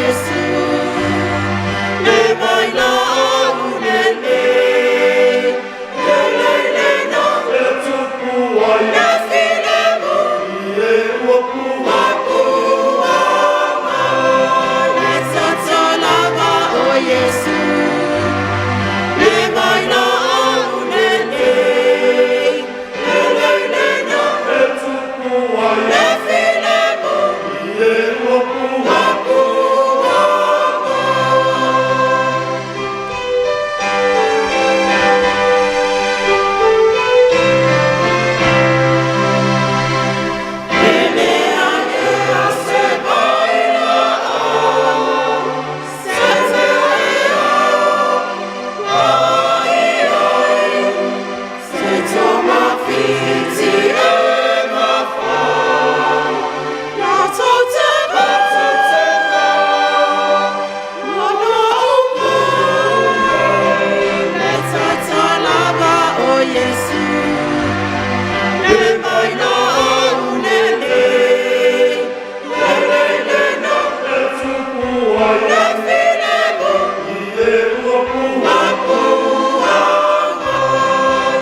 Iesu, le mai la aulelei, le le le na E tupu ai le filemu i e ua pua. Papuaga le toto lava o Iesu, le mai la aulelei, le le le na E tupu ai le filemu i e ua pua. Papuaga. Se mai la se te ai ai, se toma fiti e mafa, la to te mana o le tata lava o Yesu, le mai la aulele, le le le na E tupu ai le filemu i e ua pua. Papuaga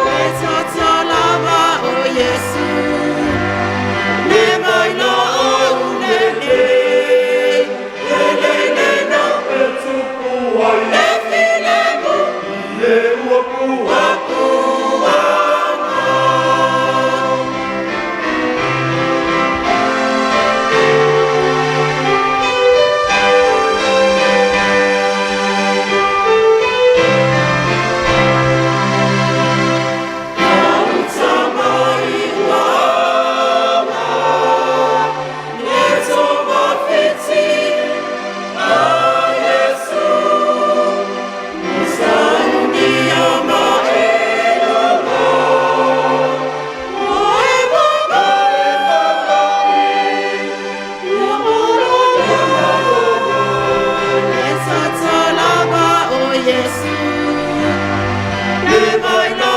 le toto lava o Iesu, le mai la aulelei, le le le na E tupu ai le filemu i e ua pua. Papuaga. Auta mai uaga, le toma fiti a Iesu, Saunia ma eloga, o e maga, ia maloga, le tata lava o Iesu, le mai la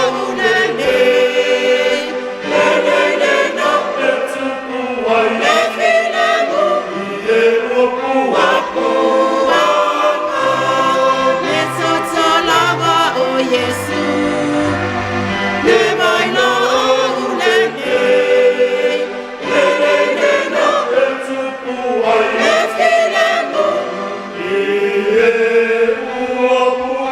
aulelei, le le le na E tupu ai le filemu i e ua pua. Papuaga, le toto lava o Iesu, le mai la aulelei, le le le na E tupu ai le filemu i e ua pua.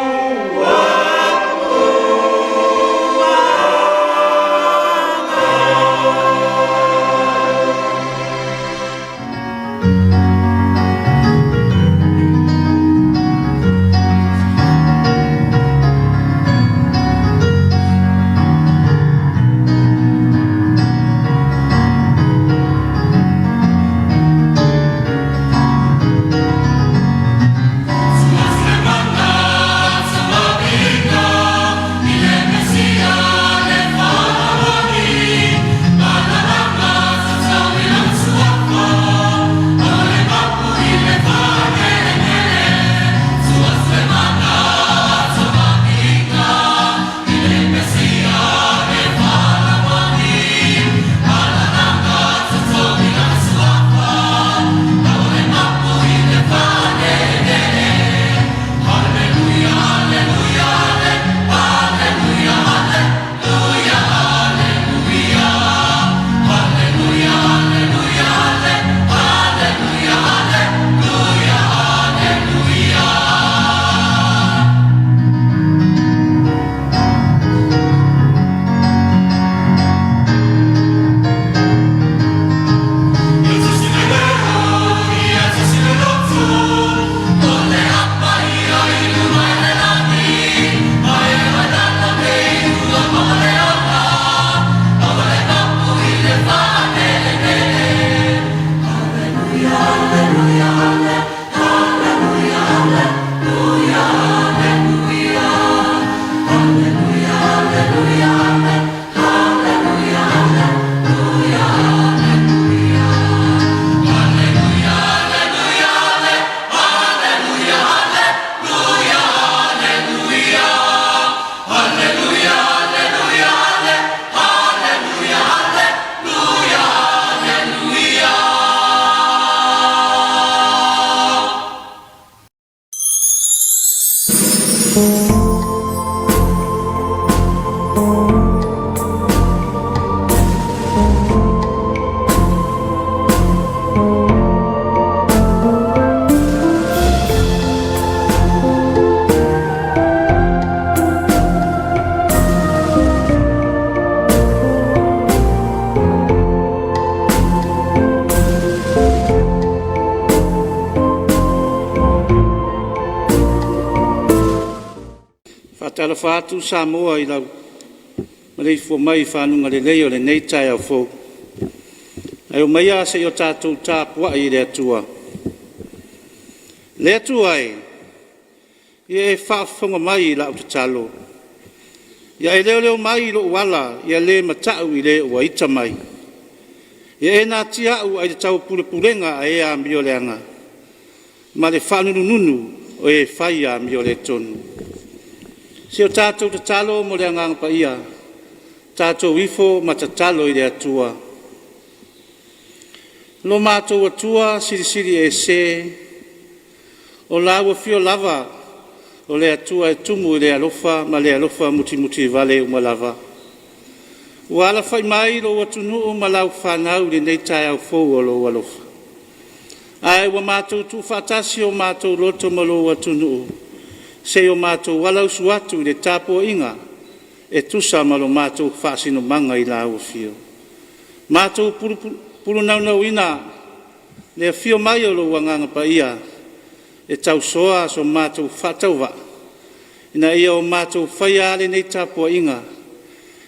Faatalofa atu Samoa i lau maleifua mai i faguga lelei o lenei taeao fou. Ae omaia se i o tatou tapuai i le Atua. Le Atua e, ia e faafofoga mai i lau tatalo. Ia e leoleo mai i lou ala, ia le mata'u i le ua ita mai. Ia e natia au i le taupulepulega a e amioleaga ma le faanunununu o e fai amioletonu. Se o tatou tatalo mo le Agaga Paia, tatou ifo ma tatalo i le Atua. Lo matou Atua Silisili Ese, o lau afio lava o le Atua e tumu i le alofa ma le alofa mutimutivale uma lava. Ua alafai mai lou atunuu ma lau fanau i lenei taeao fou o lou alofa. Ae ua matou tuufaatasi o matou loto ma lou atunuu se i o matou alausu atu i le tapuaiga e tusa ma lo matou faasinomaga i lau afio. Matou pulunaunauna le afio mai o lou Agaga Paia e tausoa so matou faatauvaa ina ia o matou faia a lenei tapuaiga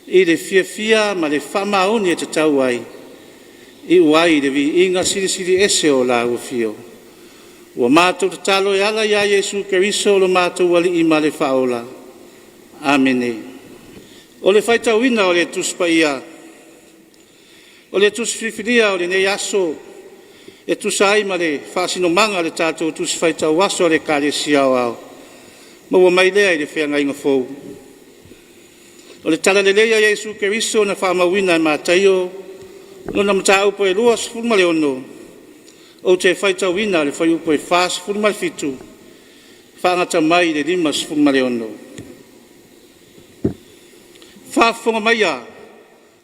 i le fiafia ma le faamaoni e tatau ai, iu ai i le viiga silisili ese o lau afio. Ua matou tatalo e ala ia Iesu Keriso o lo matou Alii ma le Faaola. Amene. O le faitauina o le Tusi Paia, o le Tusi Filifilia o lenei aso e tusa ai ma le faasinomaga o le tatou Tusi Faitau Aso a le Ekalesia Aoao, maua mai lea i le Feagaiga Fou. O le Talalelei a Iesu Keriso na faamauina e Mataio, lona Mataupu e 26, ou te faitauina le fuaiupu e 47 faagata mai i le 56. Faafofoga maia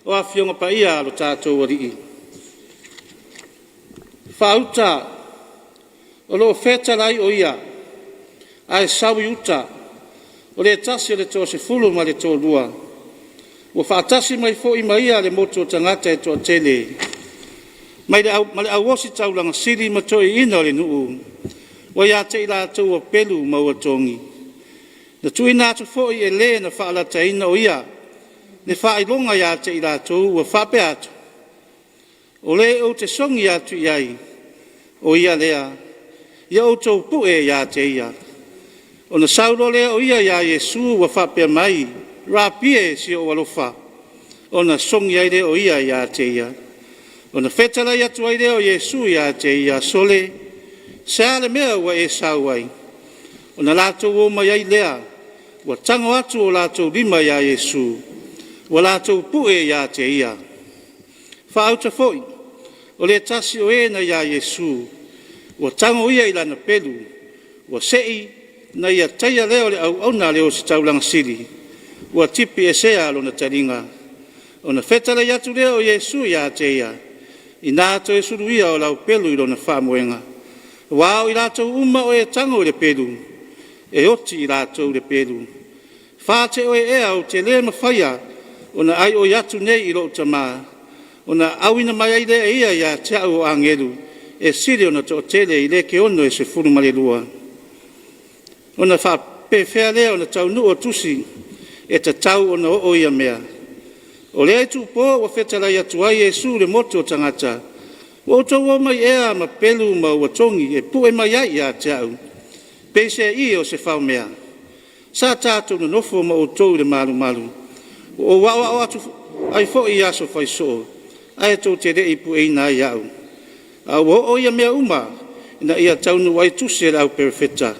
o Afioga Paia a lo tatou Alii, “Faauta o lo o fetalai o Ia, ae sau i uta, o le tasi o le toasefulu ma le toalua, ua faatasi mai foi ma ia le motu o tagata e toatele, mai le au ositaulaga sili ma toeaiina o le nuu, ua ia te i latou ua pelu ma ua togi. Na tuuina atu foi e le na faalatana o ia le faailoga ia te i latou ua faapea atu, ‘O le ou te sogi atu i ai, o ia lea, ia outou pue ia te ia.’ Ona sau loa lea o ia ia Iesu ua faapea mai, ‘Rapi e, si ou alofa!’ Ona sogi ai lea o ia ia te ia. Ona fetalai atu ai lea o Iesu ia te ia, ‘Sole, se a le mea ua e sau ai?’ Ona latou o mai ai lea ua tago atu o latou lima ia Iesu, ua latou pue ia te ia. Faauta foi, o le tasi o e na ia Iesu, ua tago ia i lana pelu, ua se'i ina ia taia lea o le auauna a le ositaulaga sili, ua tipiesea lona taliga. Ona fetalai atu lea o Iesu ia te ia, “Ina toe sulu ia o lau pelu i lona faamoega, aua o i latou uma o e tago i le pelu, e oti i latou le pelu. E fate oe ea ou te le mafaia ona aioi atu nei i lou Tama, ona auina mai ai lea e ia ia te au o agelu e sili ona toatele i le keono e 12? Ona faapefea lea ona taunuu o tusi e tatau ona oo ia mea?” O lea itupo ua fetalai atu ai Iesu i le motu o tagata, “Ua outou omai ea ma pelu ma ua togi e pue mai ai ia te au, peiseai o se faomea? Sa tatou nonofo ma outou i le malumalu, ua ou aoao atu ai foi i aso faisoo, ae tou te le i pueina ai au. Ae ua oo ia mea uma ina ia taunuu ai tusi a le au perofeta.”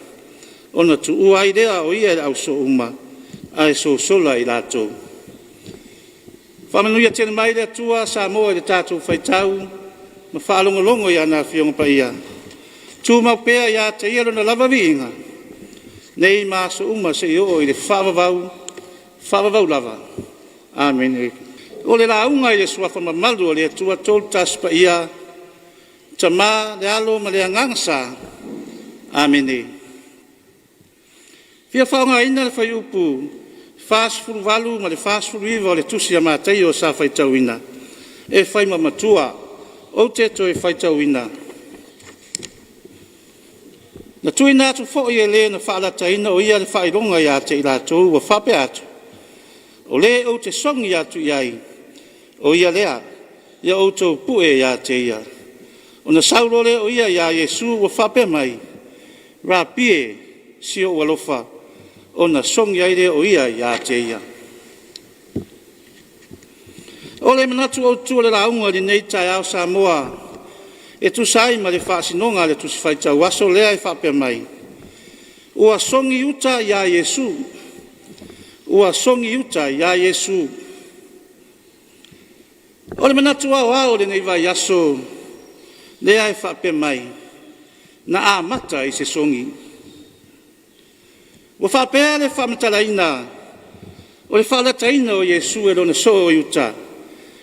Ona tuua ai lea o Ia e le ausoo uma, ae sosola i latou. Faamanuia tele mai le Atua Samoa i le tatou faitau ma faalogologo i ana Afioga Paia. Tumau pea ia te Ia Lona lava viiga, nei ma aso uma seia oo i le faavavau, faavavau lava. Amene. O le lauga i le Suafa mamalu o le Atua Toetasi Paia, Tama, le Alo ma le Agaga Sa. Amene. E fia faaaogaina le fuaiupu 48 ma le 49 o le Tusi a Mataio sa faitauina e fai ma matua. Ou te toe faitauina. Na tuuina atu foi e le na faalataina o ia le faailoga ia te i latou ua faapea atu, “O le ou te sogi atu i ai, o ia lea, ia outou pue ia te ia.” Ona sau loa lea o ia ia Iesu ua faapea mai, “Rapi e, si ou alofa!” Ona sogi ai lea o ia ia te ia. O le manatu autu o le lauga i lenei taeao Samoa e tusa ai ma le faasinoga a le Tusi Faitau Aso lea e faapea mai, “Ua sogi Iuta ia Iesu, ua sogi Iuta ia Iesu.” O le manatu aoao i lenei vaiaso lea e faapea mai, na amata i se sogi. Ua faapea le faamatalaina o le faalataina o Iesu e lona soo o Iuta,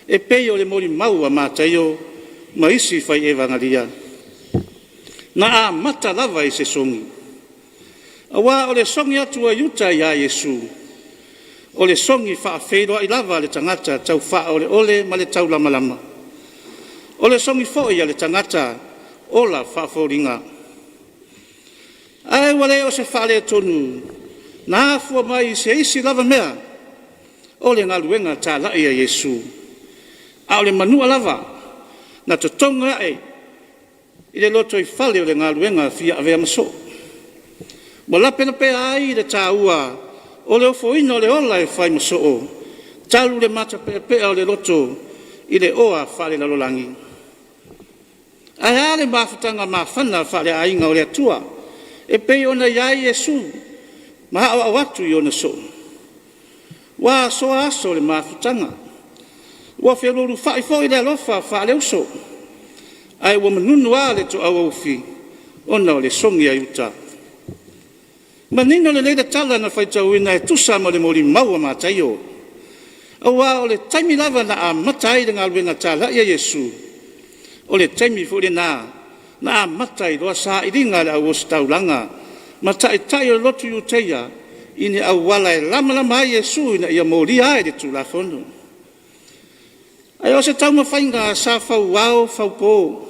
e pei o le molimau a Mataio ma isi fai Evagalia. Na amata lava i se sogi, aua o le sogi atu a Iuta ia Iesu, o le sogi faafeiloai lava a le tagata tau faaoleole ma le taulamalama. O le sogi foi a le tagata ola faafoliga. Ae ua le o se faaletonu na afua mai i se isi lava mea o le galuega talai a Iesu, a o le manua lava na totogi ae i le lotoifale o le galuega fia avea ma soo. Ua lapelapea ai le taua o le ofoina o le ola e fai ma soo, talu le matapeapea o le loto i le oa faalelalolagi. Ae a le mafutaga mafana faaleaiga o le Atua e pei ona i ai Iesu ma aoao atu i ona soo? Ua asoa aso o le mafutaga, ua feuluulufa'i foi le alofa faale-uso, ae ua manunu a le toauaufi ona o le sogi a Iuta. Manino lelei le tala na faitauina e tusa ma le molimau a Mataio, aua o le taimi lava na amata ai le galuega talai a Iesu, o le taimi foi lena na amata ai loa sailiga a le au ositaulaga ma taitai o le lotu Iutaia i ni auala e lamalama ai Iesu ina ia molia ai le Tulafono. Ae o se taumafaiga sa fauao faupo,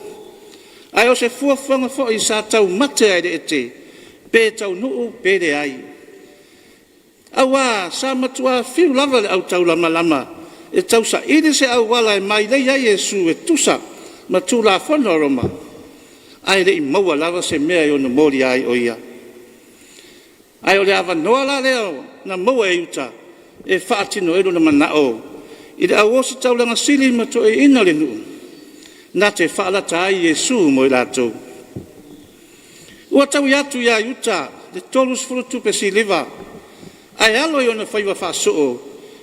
ae o se fuafuaga foi sa taumate lava i le ete pe taunuu pe leai. Aua sa matua fiu lava le au taulamalama e tausaili se auala e mailei ai Iesu e tusa ma Tulafono a Roma, ae le i maua lava se mea e ono molia ai o Ia. Ae o le avanoa la lea na maua e Iuta e faatino ai lona manao i le au ositaulaga sili ma toeaiina o le nuu, na te faalata ai Iesu mo i latou. Ua taui atu ia Iuta le 30 tupe siliva ae alo i ona faiva faasoo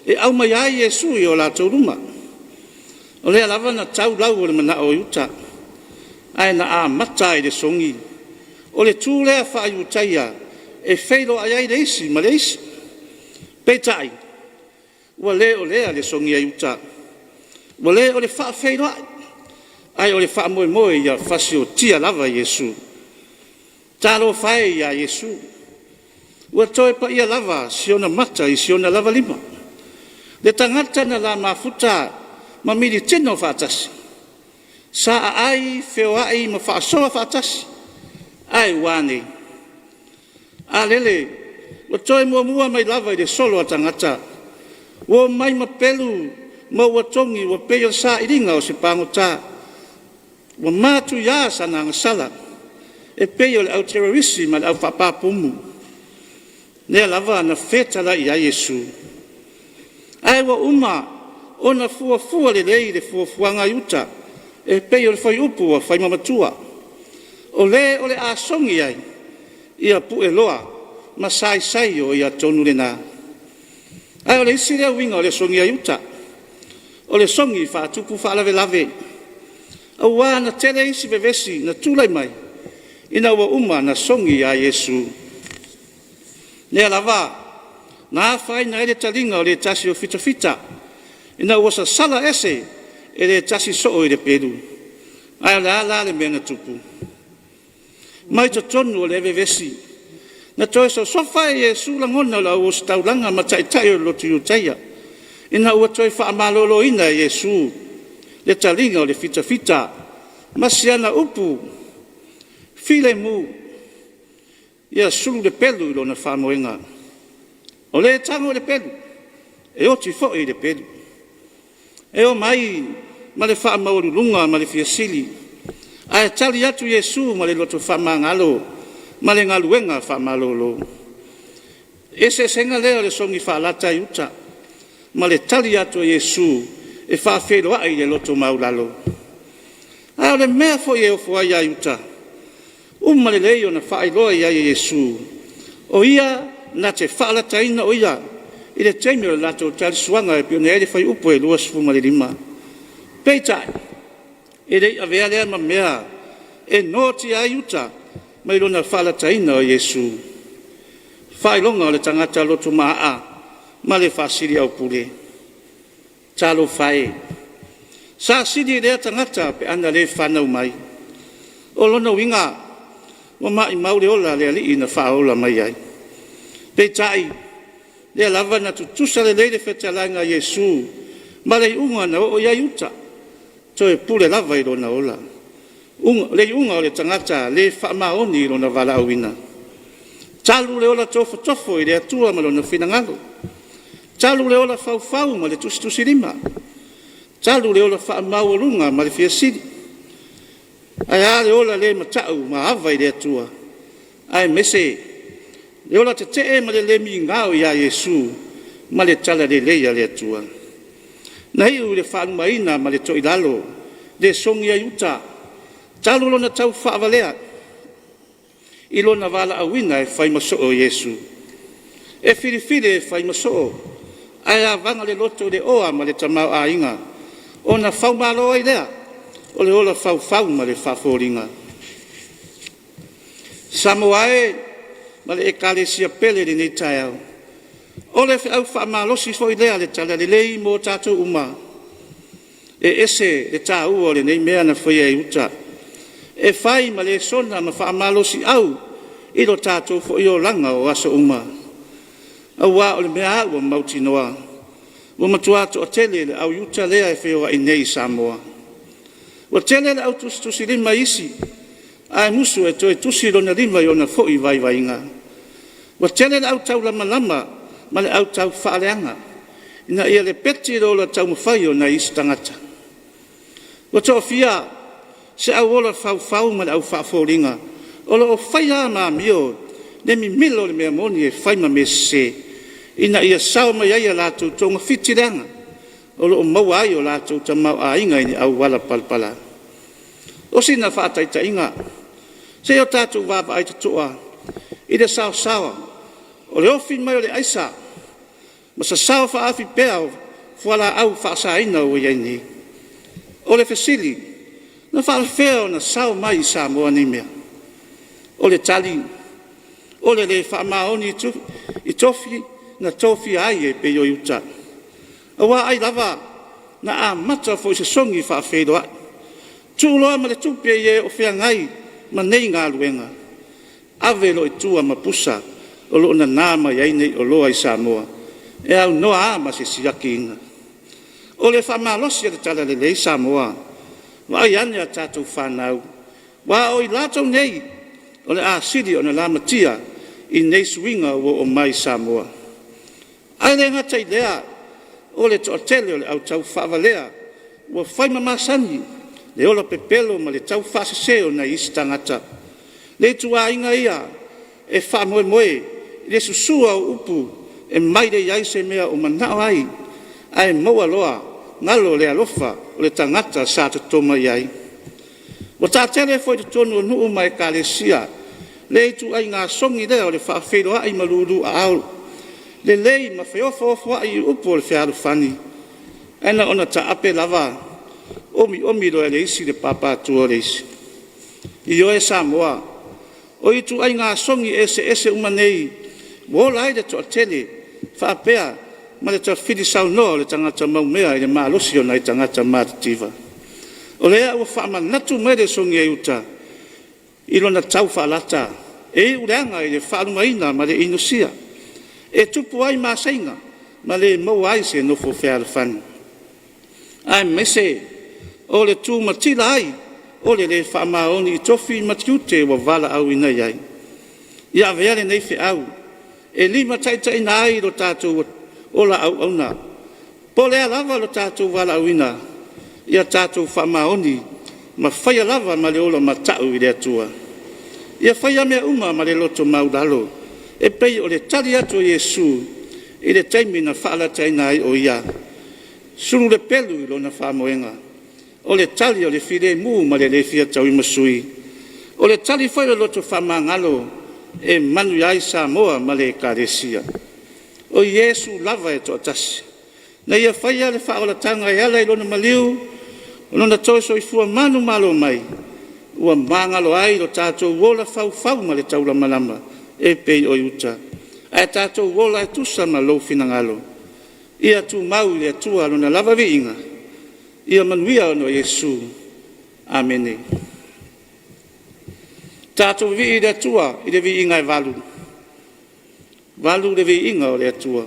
e aumaia ai Iesu i o latou luma. O lea lava na tau lau o le manao o Iuta, ae na amata lava i le sogi. O le tu lea faa-Iutaia e feiloai ai le isi ma le isi. Peitai, ua le o lea le sogi a Iuta, ua le o le faafeiloai, ae o le faamoemoe ia fasiotia lava Iesu. Talofa e ia Iesu, ua toe paia lava si ona mata i si ona lava lima, le tagata na la mafuta ma militino faatasi, sa aai, feoai ma faasoa faatasi. Ae ua a nei? A lele ua toe muamua mai lava i le solo a tagata, ua omai ma pelu ma ua togi ua pei o le sailiga o se pagota. Ua matuia sana agasala e pei o le au terorisi ma le au faapapomu, lea lava na fetalai i ai Iesu. Ae ua uma ona fuafua lelei le fuafuaga a Iuta e pei o le fuaiupu ua faimamatua. O le o le a sogi ai, ia pueloa ma saisai o ia tonu lena. Ae o le isi lea uiga o le sogi a Iuta, o le sogi faatupu faalavelave, aua na tele isi vevesi na tulai mai ina ua uma ona sogi ia Iesu. Lea lava na afaina ai le taliga o le tasi o fitafita ina ua sasala ese e le tasi soo i le pelu. Ae o le a la le mea na tupu? Mai totonu o lea vevesi, na toe sosofa e Iesu lagona o le au ositaulaga ma taitai o le lotu Iutaia, ina ua toe faamaloloina e Iesu le taliga o le fitafita ma si ana upu filemu. Ia sulu le pelu i lona faamoega. O le tago i le pelu, e oti foi i le pelu. E omai ma le faamaualuluga ma le fia sili, ae tali atu Iesu ma le loto faamagalo ma le galuega faamalolo. Eseesega lea o le sogi faalata i uta ma le tali atu a Iesu e faafeiloai i le loto maualalo. Ae o le mea foi e ofo ai ia Iuta? Uma lelei ona faailoa i ai e Iesu, o Ia na te faalataina o Ia i le taimi o le latou talisuaga e pei ona i ai le fuaiupu 25. Peitai, e le i avea lea ma mea e noatia ai Iuta mai lona faalataina o Iesu. Faailoga o le tagata loto maaa ma le faasiliaupule. Talofa e, sa sili lea tagata pe ana le fanau mai. O lona uiga, ua maumau le ola a le Alii na faaola mai ai. Peitai, o lea lava na tutusa lelei le fetalaiga a Iesu ma le iuga na oo i ai Iuta, toe pule lava i lona ola, le iuga o le tagata le faamaoni i lona valaauina. Talu le ola tofotofo i le Atua ma Lona finagalo, talu le ola faufau ma le tusitusilima, talu le ola faamaualuga ma le fia sili. Ae a le ola le matau ma ava i le Atua, aemaise le ola tetee ma le le migao ia Iesu ma le talalelei a le Atua. Na iu i le faalumaina ma le toilalo le sogi a Iuta talu lona taufaavalea i lona valaauina e fai ma soo o Iesu. E filifili e fai ma soo, ae avaga le loto i le oa ma le tamaoaiga ona faumalo ai lea o le ola faufau ma le faafoliga. Samoa e ma le Ekalesia pele i lenei taeao, o le feau faamalosi foi lea a le Talalelei mo tatou uma. E ese le taua o lenei mea na faia e Iuta, e fai ma lesona ma faamalosiau i lo tatou foi olaga o aso uma. Aua o le mea lava ua mautinoa, ua matua toatele le au Iuta lea e feoai nei i Samoa. Ua tele le au tusitusilima i isi, ae musu e toe tusi lona lima i ona foi vaivaiga. Ua tele le au taulamalama ma le au taufaaleaga ina ia lepeti le ola taumafai o nai isi tagata. Ua toafia se au ola faufau ma le au faafoliga o lo o faia lava ma amio le mimilo o le mea moni e fai ma mea sese, ina ia sao mai ai a latou togafiti leaga o lo o maua ai o latou tamaoaiga i auala palapala. O sina faataitaiga, se i o tatou vaavaai totoa i le saosaoa o le ofi mai o le aisa ma sasao faaafi pea o fualaau faasaina ua i ai nei. O le fesili; na faafefea ona sao mai i Samoa nei mea? O le tali, o le le faamaoni i tofi na tofia ai e pei o Iuta. Aua ai lava na amata foi i se sogi faafeiloai, tuu loa ma le tupe i e o feagai ma nei galuega, ave loa i tua ma pusa o lo o nana mai ai nei oloa i Samoa, e aunoa lava ma se siakiina. O le faamalosi o le talalelei Samoa, vaai ane a tatou fanau, aua o i latou nei o le a sili ona lamatia i nei suiga ua oo mai i Samoa. Ae le gata i lea, o le toatele o le au taufaavalea ua fai ma masani le ola pepelo ma le taufaasese o nai isi tagata. Le ituaiga ia e faamoemoe i le susua o upu e mai leai se mea o manao ai, ae maua loa galo le alofa o le tagata sa totoma i ai. Ua taatele foi i totonu o nuu ma ekalesia le ituaiga sogi lea o le faafeiloai ma lulu aao lelei ma feofoofoai i upu o le fealofani, ae na ona taape lava omiomi loa e le isi le papatua o le isi. Ioe Samoa, o ituaiga sogi eseese uma nei ua ola ai le toatele faapea ma le tafilisaunoa o le tagata maumea i le malosi o nai tagata matitiva. O lea ua faamanatu mai le sogi a Iuta i lona taufaalata, e iu leaga i le faalumaina ma le inosia, e tupu ai maseiga ma le maua ai se nofo fealofani, aemaise o le tumatila ai o le le faamaoni i tofi ma tiute ua valaauina i ai. Ia avea lenei feau e limataitaiina ai lo tatou ola auauna. Po o le a lava lo tatou valaauina, ia tatou faamaoni ma faia lava ma le ola mata'u i le Atua. Ia faia mea uma ma le loto maualalo e pei o le tali atu a Iesu i le taimi na faalataina ai o Ia, sulu le pelu i lona faamoega. O le tali o le filemu ma le le fia tauimasui. O le tali foi o le loto faamagalo e manuia ai Samoa ma le Ekalesia. O Iesu lava e toatasi na Ia faia le faaolataga e ala i Lona maliu, o Lona toe soifua manumalo mai ua magalo ai lo tatou ola faufau ma le taulamalama e pei o i uta, ae tatou ola e tusa ma lou finagalo. Ia tumau i le Atua Lona lava viiga. Ia manuia ona o Iesu. Amene. Tatou vivii i le Atua i le viiga e 8. 8. Le viiga o le Atua.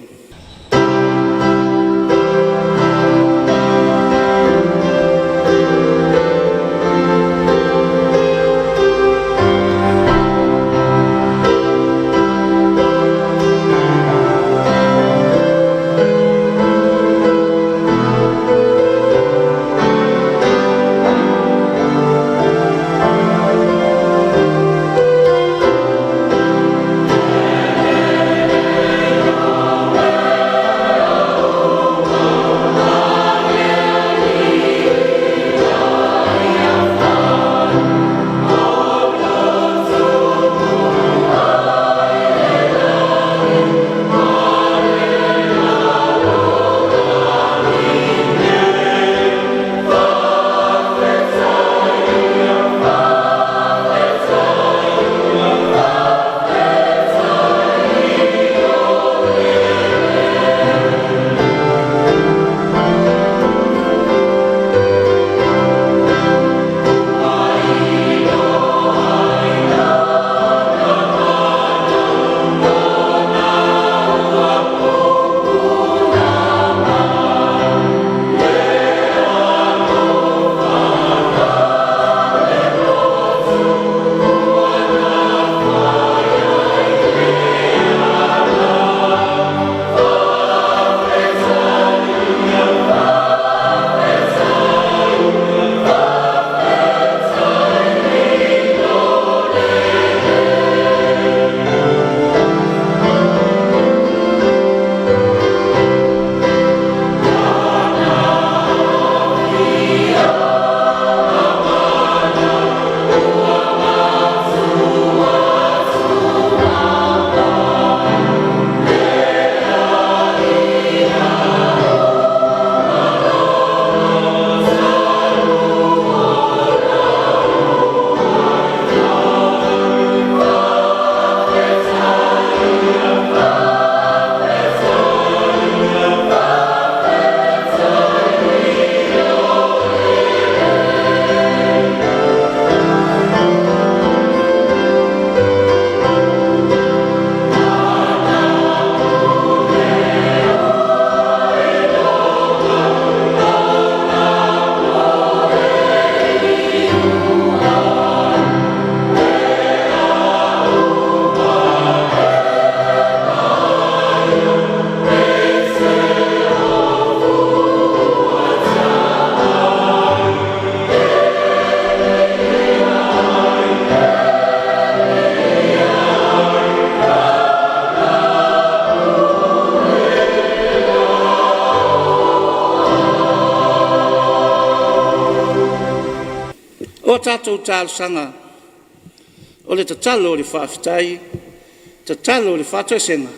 O a tatou talosaga, o le tatalo o le faafetai, tatalo o le faatoesega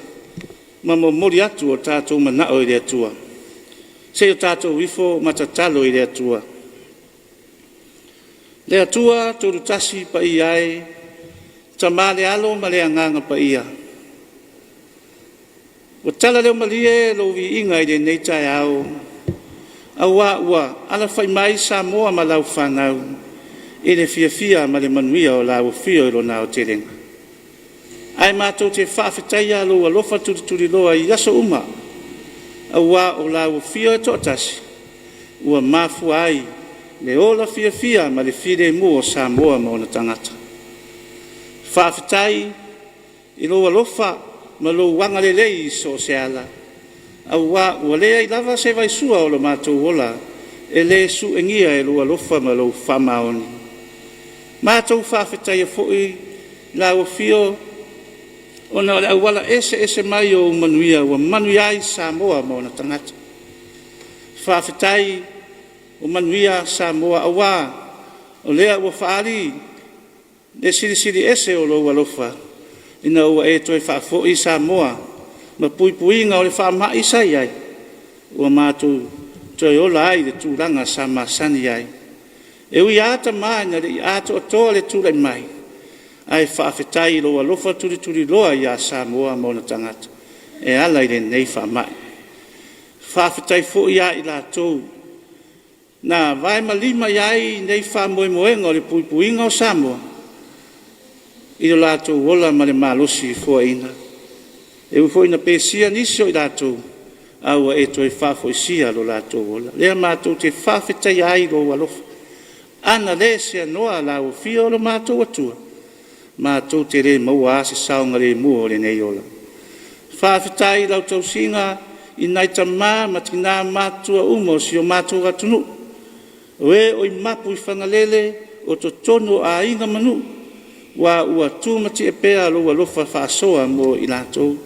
ma momoli atu o tatou manao i le Atua. Se i o tatou ifo ma tatalo i le Atua. Le Atua Trulu Tasi Paia e, Tama le Alo ma le Agaga Paia, ua talaleumalie lou viiga i lenei taeao aua ua alafai mai Samoa ma lau fanau i le fiafia ma le manuia o lau afio i lona aotelega. Ae matou te faafetaia lou alofa tulituliloa i aso uma aua o lau Afio e toatasi ua mafua ai le ola fiafia ma le filemu o Samoa ma ona tagata. Faafetai. i lou alofa ma lou agalelei i so o se ala, aua ua leai lava se vaisua o lo matou ola e le suegia e lou alofa ma lou faamaoni. Matou faafetaia foi lau Afio ona o le auala eseese mai o ou manuia ua manuia ai Samoa ma ona tagata. Faafetai ua manuia Samoa aua o lea ua faaali le Silisili Ese o lou alofa ina ua e toe faafoi Samoa ma puipuiga o le faamai sa i ai, ua matou toe ola ai i le tulaga sa masani ai. E ui lava tama ina le i atoatoa le tulai mai, ae faafetai i lou alofa tulituliloa ia Samoa ma ona tagata e ala i lenei faamai. Faafetai foi ia i latou na vae ma lima i ai nei faamoemoega o le puipuiga o Samoa i lo latou ola ma le malosi foaina. E ui foi ina pesia nisi o i latou, a ua e toe faafoisia lo latou ola. O lea matou te faafetaia ai lou alofa. A na le seanoa lau Afio o lo matou Atua, matou te le maua lava se saogalemu o lenei ola. Faafetai i lau tausiga i nai tama ma tina matutua uma o si o matou atunuu, o e o mapu i Fagalele, o totonu o aiga ma nuu, aua ua tumatie pea lou alofa faasoa mo i latou.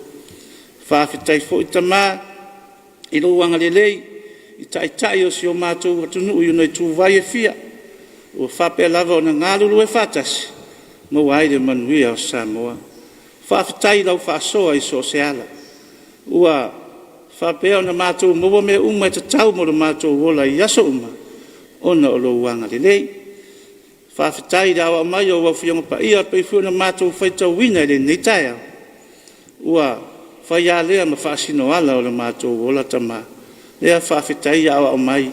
Faafetai foi tama i lou agalelei i taitai o si o matou atunuu i ona ituvai e fia, ua faapea lava ona galulue faatasi e maua ai le manuia o Samoa. Faafetai i lau faasoa i so o se ala, ua faapea ona matou maua mea uma e tatau mo lo matou ola i aso uma ona o lou agalelei. Faafetai i le aoao mai o lau Afioga Paia e pei foi ona matou faitauina i lenei taeao, ua fai lava lea ma faasinoala o le matou ola tama. Lea faafetai aoao mai,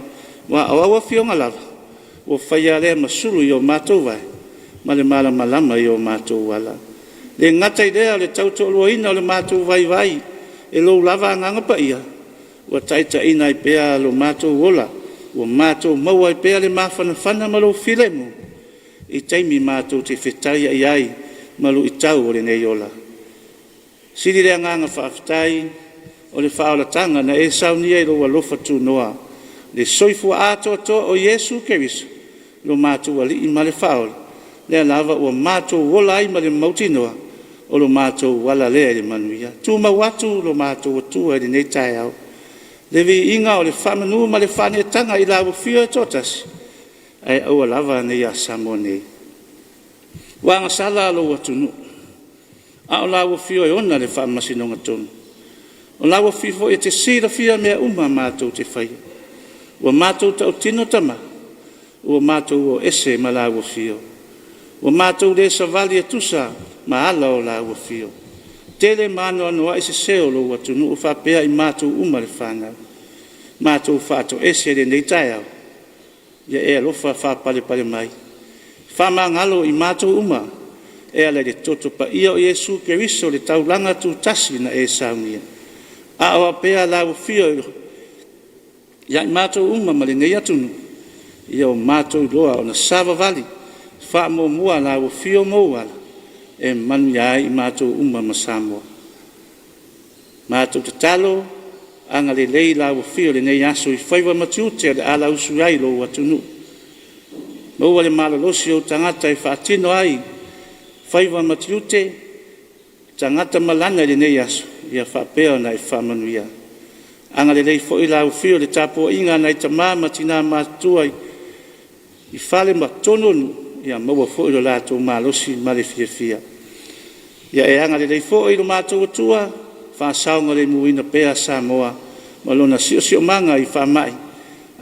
aua o au afioga lava ua faia lea ma sulu i o matou vae ma le malamalama i o matou ala. E le gata i lea o le tautoaluaina o le matou vaivai e lou lava Agaga Paia, ua taitaiina ai pea lo matou ola, ua matou maua ai pea le mafanafana ma lou filemu i taimi matou te fetaiai ai ma luitau o lenei ola. Sili le agaga faafetai o le faaolataga na e saunia i lou alofa tunoa, le soifua atoatoa o Iesu Keriso lo matou Alii ma le Faaola, lea lava ua matou ola ai ma le mautinoa o lo matou ala lea i le manuia. Tumau atu lo matou Atua i lenei taeao, le viiga o le faamanu ma le faaneetaga i lau Afio e toatasi, ae aua lava ne i ia Samoa nei. Ua agasala lou atunuu, a o lau Afio e ona le faamasinoga tonu. O lau Afio foi e te silafia mea uma matou te faia. Ua matou tautino Tama, ua matou o ese ma lau Afio, ua matou le savali e tusa ma ala o lau Afio. Tele ma anoanoai sese o lou atunuu faapea i matou uma le fanau, matou faatoese i lenei taeao, ia e alofa faapalepale mai, faamagalo i matou uma e ala i le toto paia o Iesu Keriso i le taulaga tutasi na e saunia. A o pea lau Afio ia i matou uma ma lenei atunuu, ia o matou iloa ona savavali faamuamua lau Afio ma ou ala e manuia ai i matou uma ma Samoa. Matou tatalo, agalelei lau Afio i lenei aso i faiva ma tiute o le a lauisu ai lou atunuu. Maua le malolosi o ou tagata e faatino ai faiva ma tiute, tagata malga i lenei aso, ia faapea ona e faamanuia. Agalelei foi lau Afio i le tapuaiga a nai tama ma tina matutua i fale ma totonu o nuu, ia maua foi lo latou malosi ma le fiafia. Ia e agalelei foi i lo matou Atua, faasaogalemuina pea Samoa ma lona siosiomaga i faamai,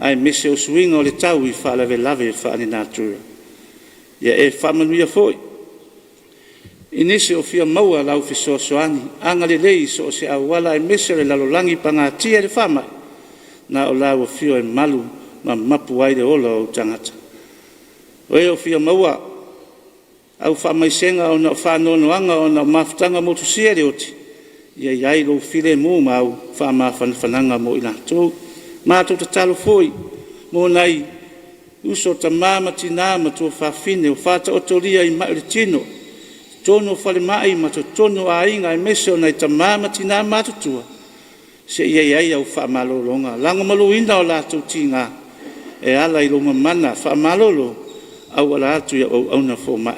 aemaise o suiga o le tau i faalavelave faalenatura. Ia e faamanuia foi i nisi o fia maua lau fesoasoani, agalelei i so o se auala aemaise o le lalolagi pagatia i le faamai, na o lau Afio e malu ma mapu ai le ola o ou tagata. O e o fia maua au faamaisega ona o faanoanoaga ona o mafutaga motusia i le oti, ia i ai lou filemu ma au faamafanafanaga mo i latou. Matou tatalo foi mo nai uso, tama ma tina ma tuafafine ua faataotolia i mai o le tino i totonu o falemai ma totonu o aiga aemaise o nai tama ma tina matutua, seia i ai au faamalologa, lagomaluina o latou tiga e ala i lou mamana faamalolo auala atu i au auauna fomai.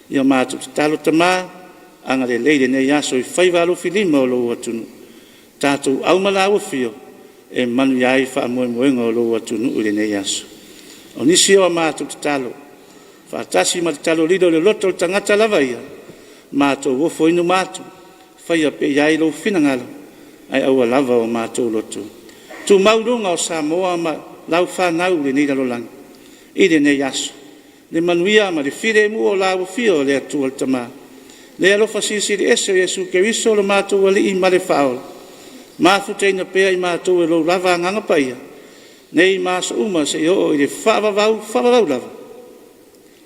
Ia matou tatalo Tama, agalelei lenei aso i faiva alofilima o lou atunuu, tatou au ma laua afio e manuia ai faamoemoega o lou atunuu i lenei aso. O nisi o a matou tatalo faatasi ma le tatalo lilo i le loto o le tagata lava ia, matou ofo inuma atu, faia pea i ai lou finagalo ae aua lava o matou loto. Tumau luga o Samoa ma lau fanau i lenei lalolagi i lenei aso, le manuia ma le filemu o la ua afio le Atua le Tama, le alofa Silisili Ese o Iesu Keriso lo matou Alii ma le Faaola, mafutaina pea i matou e lou lava Agaga Paia, nei ma aso uma seia oo i le faavavau faavavau lava.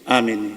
Amene.